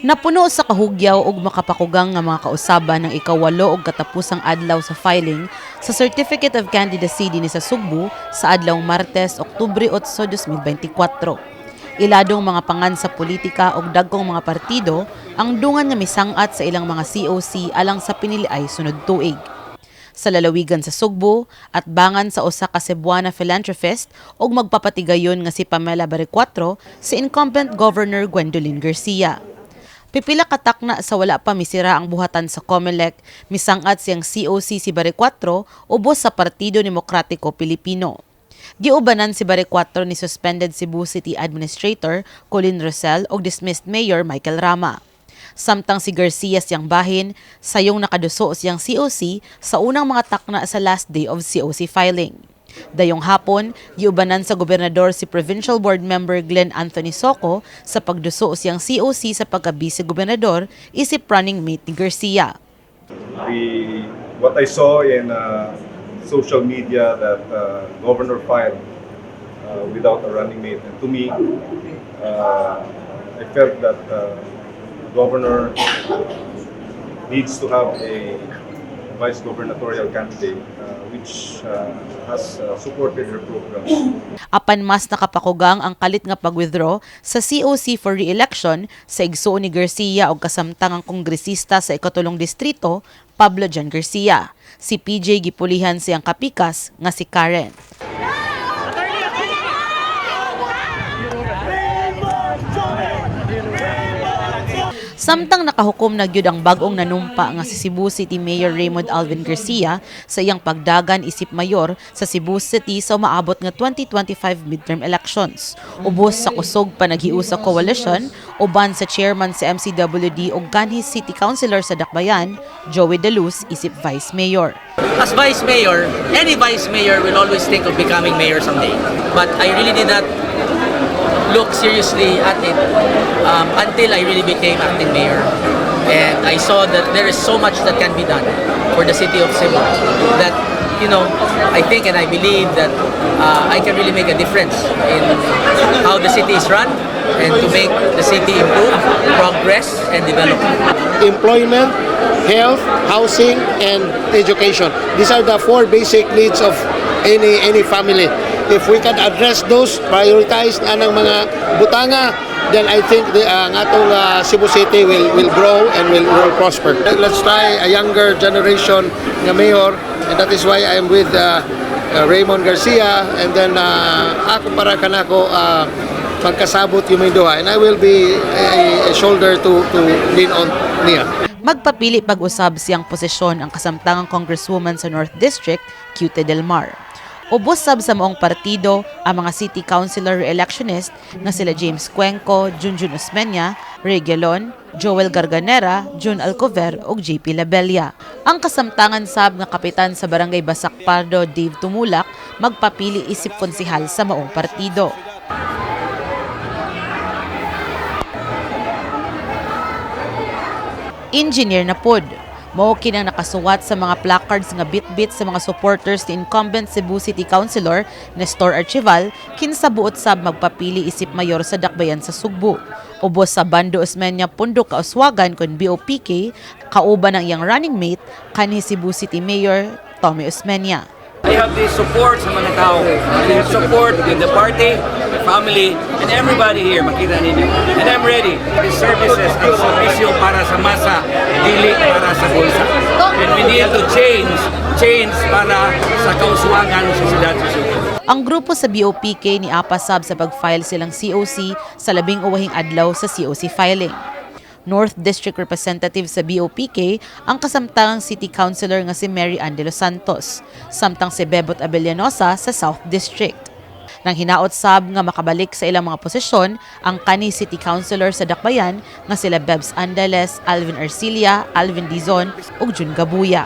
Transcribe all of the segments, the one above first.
Napuno sa kahugyaw ug makapakugang nga mga kausaban ng 8 ug katapusang adlaw sa filing sa Certificate of Candidacy dinhi sa Sugbo sa adlawng Martes, Oktubre 8, 2024. Iladong mga pangan sa politika ug dagkong mga partido ang dungan nga misang-at sa ilang mga COC alang sa piniliay sunod tuig. Sa lalawigan sa Sugbo at bangan sa usa ka Cebuana philanthropist ug magpapatigayon nga si Pamela Baricuatro si incumbent Governor Gwendolyn Garcia. Pipila ka takna sa wala pa misira ang buhatan sa COMELEC, misangat siyang COC si Baricuatro ubos sa Partido Demokratiko Pilipino. Giubanan si Baricuatro ni suspended Cebu City Administrator Colin Rosell ug dismissed Mayor Michael Rama. Samtang si Garcia siyang bahin, sayong nakaduso siyang COC sa unang mga takna sa last day of COC filing. Dayong hapon, giubanan sa gobernador si Provincial Board Member Glenn Anthony Soco sa pagduso siyang COC sa pagka-vice gobernador isip running mate ni Garcia. What I saw in social media that governor filed without a running mate, and to me, I felt that governor needs to have a vice gubernatorial candidate which has supported her program. Apan mas nakapakugang ang kalit nga pag-withdraw sa COC for re-election sa igsuon ni Garcia og kasamtangang kongresista sa 3rd distrito, Pablo John Garcia. Si PJ gipulihan siyang kapikas nga si Karen. Samtang nakahukom na gyud ang bag-ong nanumpa nga si Cebu City Mayor Raymond Alvin Garcia sa iyang pagdagan isip mayor sa Cebu City sa umaabot nga 2025 midterm elections. Ubos sa kusog panaghiusa coalition uban sa chairman sa MCWD ug kanhi City Councilor sa Dakbayan, Joey De Luz isip vice mayor. As vice mayor, any vice mayor will always think of becoming mayor someday. But I really did not look seriously at it until I really became acting mayor. And I saw that there is so much that can be done for the city of Cebu that, I think and I believe that I can really make a difference in how the city is run and to make the city improve, progress, and develop. Employment, health, housing, and education. These are the four basic needs of any family. If we can address those, prioritize anang mga butanga, then I think ang atong Cebu City will grow and will prosper. Let's try a younger generation nga mayor, and that is why I am with Raymond Garcia, and then ako para kanako magkasabot yung may duha, and I will be a shoulder to lean on niya. Magpapili pag-usab siyang posisyon ang kasamtangang congresswoman sa North District, Cute Del Mar. Ubos sab sa maong partido ang mga city councilor re-electionist nga sila James Cuenco, Junjun Osmeña, Ray Gelon, Joel Garganera, Jun Alcover ug JP Labella. Ang kasamtangan sab nga kapitan sa Barangay Basak Pardo, Dave Tumulak, magpapili isip konsehal sa maong partido. Engineer na pod. Mao kinang nakasuwat sa mga placards nga bitbit sa mga supporters ni incumbent Cebu City Councilor Nestor Archival kinsa buot sab magpapili isip mayor sa Dakbayan sa Sugbo. Ubos sa Bando Osmeña Pundo Kauswagan kon BOPK kauban ang iyang running mate kanhi Cebu City Mayor Tommy Osmeña. I have the support sa mga tao. I have support in the party, the family, and everybody here. Makita ninyo. And I'm ready. The services ang servisyo para sa masa, dili para sa bulsa. And we need to change para sa kauswagan sa siyudad sa Cebu. Ang grupo sa BOPK ni apasab sa pag-file silang COC sa 12 adlaw sa COC filing. North District Representative sa BOPK ang kasamtangang City Councilor nga si Mary Ann de los Santos, samtang si Bebot Abellanosa sa South District. Nang hinaot sab nga makabalik sa ilang mga posisyon ang kani City Councilor sa Dakbayan nga sila Bebs Andales, Alvin Arcilia, Alvin Dizon ug Jun Gabuya.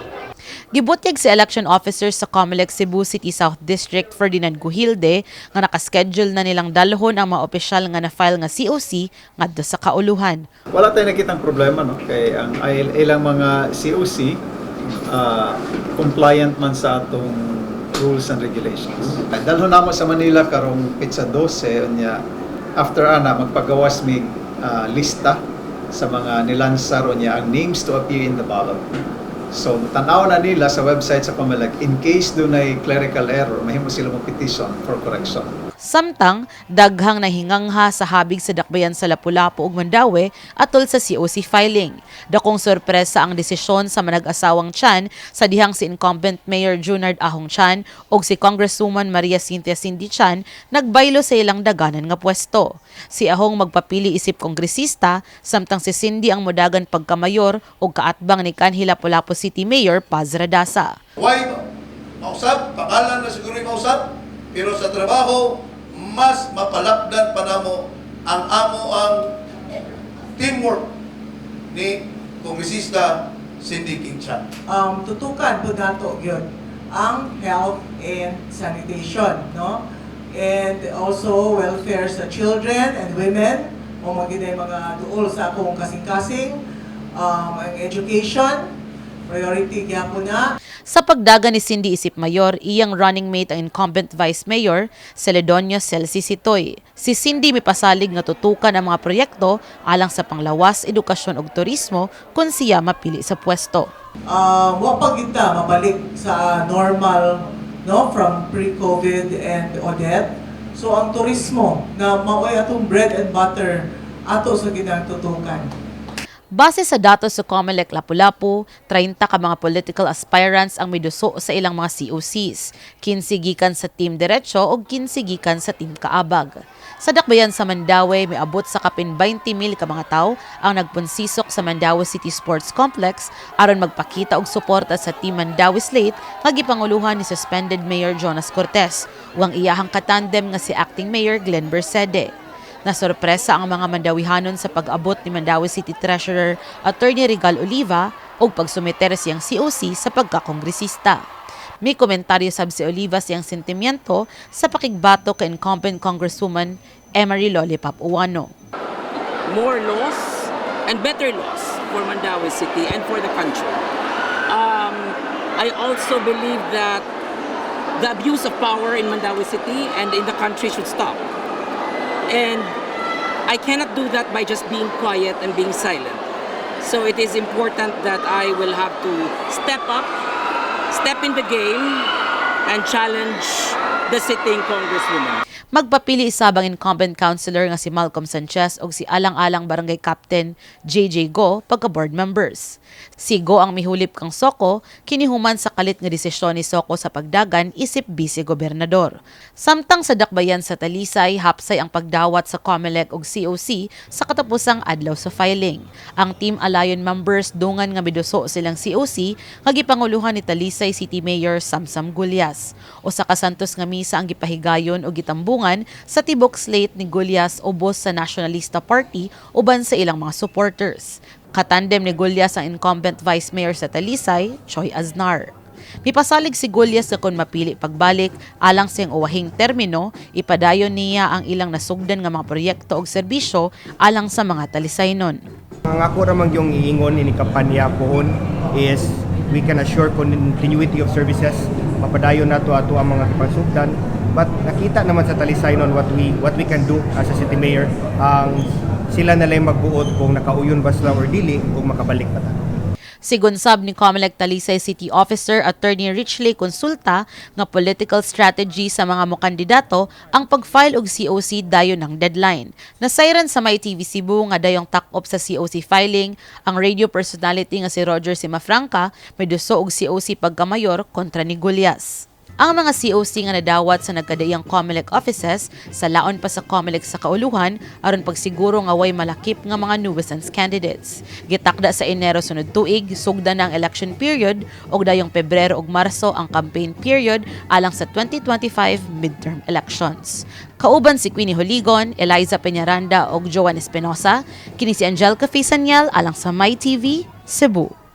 Gibutyag si election officer sa COMELEC Cebu City South District Ferdinand Gujilde nga nakaschedule na nilang dalhon ang mga opisyal nga na-file nga COC ngadto sa kauluhan. Wala tayong nakitang problema, no, kay ang ilang mga COC compliant man sa atong rules and regulations. Dalhon namo sa Manila karong petsa 12 unya after ana magpagawas mig lista Sa mga nilansar niya ang names to appear in the ballot. So, tanaw na nila sa website sa COMELEC in case dunay clerical error, mahimo sila mo petition for correction. Samtang, daghang nahingangha sa habig sa dakbayan sa Lapu-Lapu ug Mandaue atol sa COC filing. Dakong sorpresa ang desisyon sa manag-asawang Chan sa dihang si incumbent Mayor Junard Ahong Chan ug si Congresswoman Maria Cynthia Cindy Chan nagbaylo sa ilang daganan nga pwesto. Si Ahong magpapili isip kongresista, samtang si Cindy ang modagan pagkamayor ug kaatbang ni kanhi Lapu-Lapu City Mayor Paz Radaza. Why mausab? Pangalan na siguro yung mausab, pero sa trabaho, mas mapalapdan pa namo ang amo ang teamwork ni Kongresista Cindy King Chan. Tutukan po nato gyud ang health and sanitation, no? And also welfare sa children and women o mga mga duol sa akong kasing-kasing, ang education priority gyapon na. Sa pagdagan ni Cindy isip mayor, iyang running mate ang incumbent vice mayor, Celedonio Celsi Sitoy. Si Cindy mipasalig nga tutukan ang mga proyekto alang sa panglawas, edukasyon ug turismo kung siya mapili sa pwesto. Wa pa gyud ta mabalik sa normal, no, from pre-COVID and Odette. So ang turismo na maoy atong bread and butter, ato sa ginang tutukan. Base sa datos sa COMELEC Lapu-Lapu, 30 ka mga political aspirants ang miduso sa ilang mga COCs, 15 gikan sa Team Derecho ug 15 gikan sa Team Kaabag. Sa dakbayan sa Mandaue, miabot sa kapin 20 mil ka mga tawo ang nagpunsisok sa Mandaue City Sports Complex aron magpakita og suporta sa Team Mandaue Slate nga gipanguluhan ni suspended Mayor Jonas Cortes ug ang iyahang katandem nga si Acting Mayor Glenn Bercede. Nasorpresa ang mga Mandawihanon sa pag-abot ni Mandaue City Treasurer Attorney Regal Oliva ug pagsumiter siyang COC sa pagkakongresista. May komentaryo sab si Oliva siyang sentimiento sa pakigbato kay incumbent Congresswoman Emery Lollipop Uwano. More laws and better laws for Mandaue City and for the country. I also believe that the abuse of power in Mandaue City and in the country should stop. And I cannot do that by just being quiet and being silent. So it is important that I will have to step up, step in the game, and challenge the sitting congresswoman. Magpapili isab ang incumbent councilor nga si Malcolm Sanchez ug si alang-alang barangay captain JJ Go pagka board members. Si Go ang mihulip kang Soco kinihuman sa kalit nga desisyon ni Soco sa pagdagan isip vice gobernador. Samtang sa dakbayan sa Talisay, hapsay ang pagdawat sa COMELEC ug COC sa katapusang adlaw sa filing. Ang Team Alayon members dungan nga miduso silang COC nga gipanguluhan ni Talisay City Mayor Samsam Gullas. Usa ka santos nga misa ang gipahigayon og gitambungan sa tibok slate ni Gullas ubos sa Nacionalista Party uban sa ilang mga supporters. Katandem ni Gullas ang incumbent vice mayor sa Talisay, Choi Aznar. Mipasalig si Gullas na kung mapili pagbalik alang sa iyang uwahing termino, ipadayon niya ang ilang nasugdan nga mga proyekto og serbisyo alang sa mga Talisaynon. Ang ako ramang yung iingon ini kampanya pohon is we can assure continuity of services. Mapadayon nato ato ang mga gipansugdan. But nakita naman sa Talisaynon what we can do as a city mayor. Ang sila na lang magbuot kung nakauyon ba sila or dili kung makabalik pa ta. Sigon sab ni COMELEC Talisay City Officer Attorney Richley Consulta nga political strategy sa mga mokandidato ang pag-file og COC dayon ng deadline. Nasayran sa My TV Cebu nga dayong tak-op sa COC filing ang radio personality nga si Roger Simafranca may duso og COC pagkamayor kontra ni Gullas. Ang mga COC nga nadawat sa nagkadaiyang COMELEC offices sa laon pa sa COMELEC sa kauluhan aron pagsiguro nga way malakip nga mga nuisance candidates. Gitakda sa Enero sunod tuig sugdan na ang election period ug dayong Pebrero ug Marso ang campaign period alang sa 2025 midterm elections. Kauban si Queenie Holigon, Eliza Peñaranda ug Joan Espinosa, kini si Angelica Faisaniel alang sa My TV, Cebu.